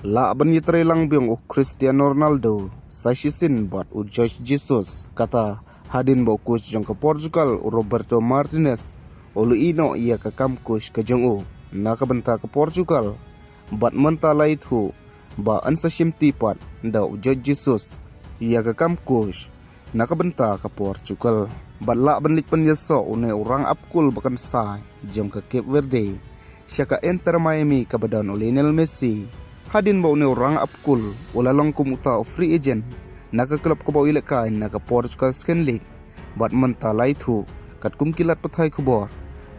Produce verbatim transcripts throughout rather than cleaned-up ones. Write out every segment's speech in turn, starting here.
Lah ban ïatreilang biang u Cristiano Ronaldo sa shisien bad u Jorge Jesus, kata hadien ba u coach jong ka Portugal u Roberto Martinez u la ïehnoh ïa ka kam coach ka jong u na ka bynta ka Portugal. Bad mynta la ïathuh ba yn sa shimti pat da u Jorge Jesus ïa ka kam coach na ka bynta ka Portugal. Bad lah ban leit pynïasoh une u rangap kul ba kynsai jong ka Cape Verde sha ka Inter Miami kaba don u Lionel Messi. Hadien ba une u rangap kul u la long kum uta u free agent na ka club kaba u ïalehkai na ka Portugal Second League. Bad mynta la ïathuh katkum ki lad pathai khubor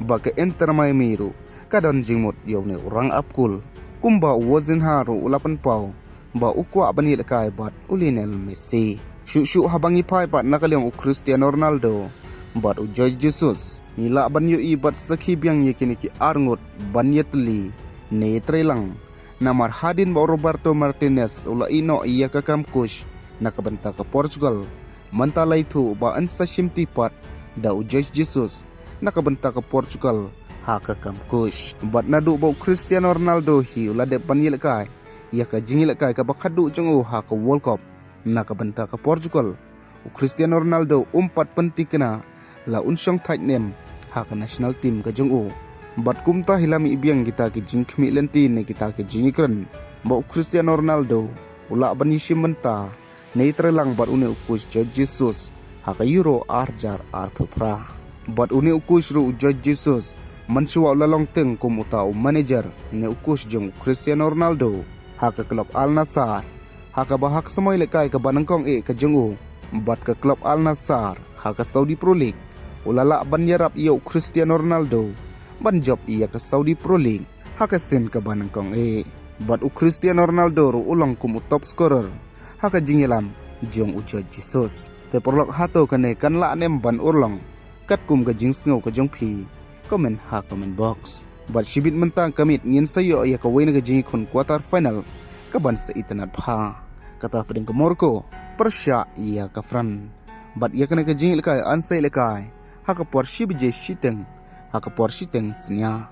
ba ka Inter Miami ruh ka don jingmut ïa une u rangap kul, kumba u Wozinha ruh u la pynpaw ba u kwah ban ïalehkai bad u Lionel Messi. Shuh shuh haba ngi phai pat na ka liang u Cristiano Ronaldo bad u Jorge Jesus, ngi lah ban ïohi bad sakhi biang ïa kine ki arngut ban ïatylli ne ïatreilang. Namar hadien ba u Roberto Martinez u la ïehnoh ïa ka kam coach na ka bynta ka Portugal, mynta la ïathuh ba yn sa shimti pat da u Jorge Jesus na ka bynta ka Portugal ha ka kam coach. Bad naduh ba u Cristiano Ronaldo hi u la dep ban ïalehkai ïa ka jingïalehkai kaba khadduh jong u ha ka World Cup na ka bynta ka Portugal, u Cristiano Ronaldo um pat pynthikna la un shong thait ne em ha ka national team ka jong u. Bad kumta hi la mih biang kita ki jingkhmih lynti ne kita ki jingïakren ba u Cristiano Ronaldo u lah ban ïashim bynta ne ïatreilang bad une u coach Jorge Jesus ha ka Euro ar hajar arphew phra. Bad une u coach ruh u Jorge Jesus mynshuwa u la long teng kum uta u manager ne u coach jong u Cristiano Ronaldo ha ka club Al Nassr, ha kaba ha ka samoi lehkai kaba nyngkong eh ka jong u bad ka club Al Nassr ha ka Saudi Pro League, u la lah ban ïarap ïa u Cristiano Ronaldo ban jop ïa ka Saudi Pro League ha ka sien kaba nyngkong eh. Bad u Cristiano Ronaldo ruh u long kum u top scorer ha ka jingïalam jong u Jorge Jesus. Te paralok, hato kane kan lah ne em ban urlong katkum ka jingsngew ka jong phi? Comment ha comment box. Bad shibit mynta ka miet ngin sa ïoh ïa kawei na ka jingïakhun quarter final kaban sa itynnad bha, kata hapdeng ka Morocco pyrshah ïa ka France. Bad ïa kane ka jingïalehkai yn sa ïalehkai ha ka por shi baje shiteng, ha ka por shiteng synñia.